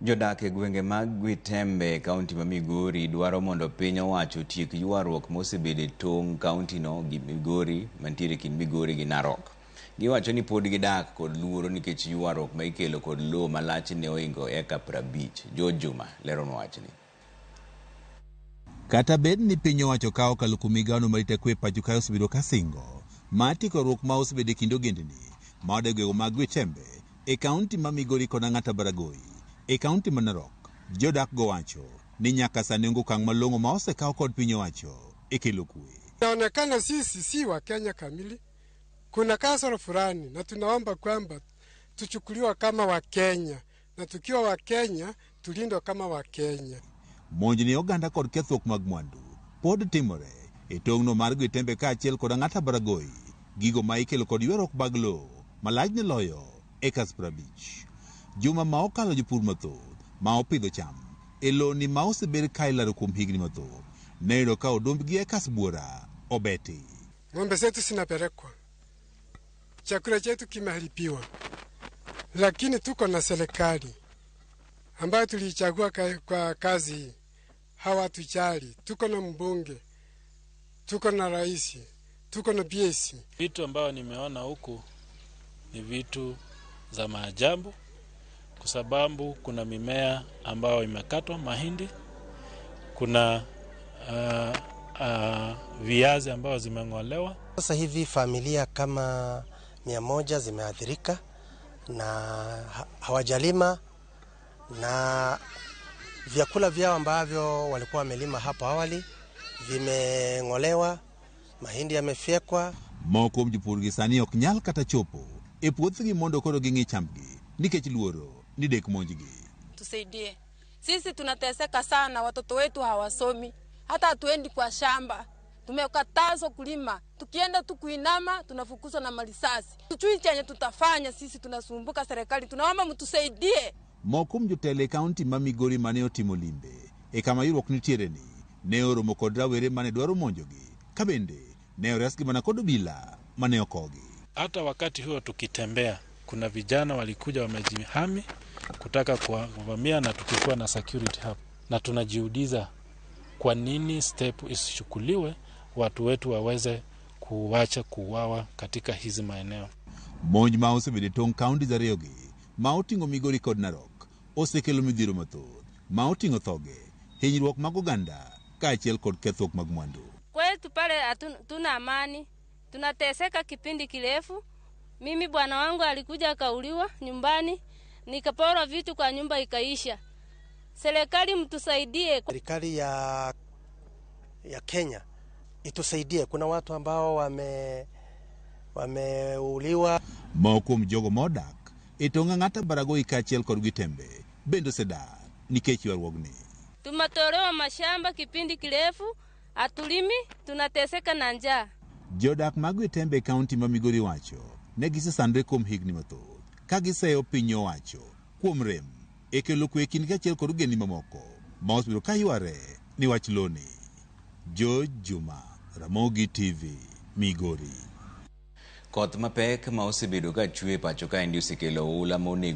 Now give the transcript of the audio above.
Jodak e gwenge mag Gwitembe e kaunti ma Migori dwaro mondo piny owacho otiek ywaruok mosebedo e tong' kauntino gi Migori mantiere kind Migori gi Narok. Giwacho ni pod gidak kod luoro nikech ywaruok ma ikelo kod lowo ma lachne ohingo eka 50. George Juma leronwa wachni. Kata bed ni piny owacho ka okalo kuom migawono marita kwe pacho kae osebedo ka singo mar tieko ywaruok ma osebedo e kind ogendni ma odak e gwenge mag Gwitembe e kaunti ma Migori kod Ang'ata Baragoi e kaunti ma Narok, jodak go wacho ni nyaka sani onge okang' malong'o ma osekaw kod piny owacho e kelo kwe. Inaonekana sisi si Wakenya kamili, kuna kasoro fulani, na tunaomba kwamba tuchukuliwa kama Wakenya, na tukiwa Wakenya tulindwe kama Wakenya. Monj ne oganda kod kethruok mag mwandu pod timore e tong'no mar Gwitembe kaachiel kod Ang'ata Baragoi, gigo ma ikelo kod ywaruok mag lowo ma lachne loyo acres 50. Juma ma okalo jopur mathoth ma opidho cham e lowni ma osebed ka ilaro kuom higni mathoth ne oyudo ka odumbgi acres buora obeti. Ng'ombe zetu zinapelekwa, chakula chetu kimeharibiwa, lakini tuko na serikali ambayo tuliichagua kwa kazi hii, hawatujali. Tuko na mbunge, tuko na rais, tuko na PS. Vitu ambayo nimeona huku ni vitu za maajabu, kwa sababu kuna mimea ambayo imekatwa, mahindi, kuna viazi ambayo zimeng'olewa. Sasa hivi familia kama 100 zimeathirika na hawajalima na vyakula vyao ambavyo walikuwa wamelima hapo awali vimeng'olewa, mahindi yamefyekwa. Moko kuom jopur gi sani ok nyal kata chopo e puothgi mondo koro ging'i chambgi nikech luoro ni dek monjgi. Tusaidie. Sisi tunateseka sana, watoto wetu hawasomi, hata hatuendi kwa shamba. Tumekatazwa kulima, tukienda tu kuinama tunafukuzwa na marisasi. Tujui chenye tutafanya, sisi tunasumbuka serikali, tunaomba mtusaidie. Moko kuom jotelo e kaunti ma Migori mane otimo limbe e kama ywaruok nitiere ni ne oromo kod rawere mane dwaro monjogi ka bende ne oresgi mana kod obila mane okogi. Hata wakati huo tukitembea, kuna vijana walikuja wamejihami kutaka kuwavamia na tukikuwa na security hapa, na tunajiuliza kwa nini step isichukuliwe watu wetu waweze kuwacha kuuawa katika hizi maeneo. Monj ma osebedo e tong' kaunti ariyogi ma oting'o Migori kod Narok osekelo midhiero mathoth ma oting'o thoge, hinyruok mag oganda kaachiel kod kethruok mag mwandu. Kwetu pale tuna amani, tunateseka kipindi kirefu. Mimi bwana wangu alikuja akauliwa nyumbani, nikaporwa vitu kwa nyumba ikaisha. Serikali mtusaidie. Serikali ya Kenya itusaidie. Kuna watu ambao wameuliwa. Moko kuom jogo modak e tong' Ang'ata Baragoi kaachiel kod Gwitembe bende osedar nikech ywaruogni. Tumetolewa mashamba kipindi kirefu, hatulimi, tunateseka na njaa. Jodak mag Gwitembe e kaunti ma Migori wacho ne gisesandre kuom higni mathoth ka giseyo piny owacho kuom rem e kelo kwe e kindgi kaachiel kod ogendni mamoko ma osebedo ka yware ni wach loni. George Juma, Ramogi TV, Migori. Koth mapek ma osebedo ka chwe e pacho kaendi osekelo oula monego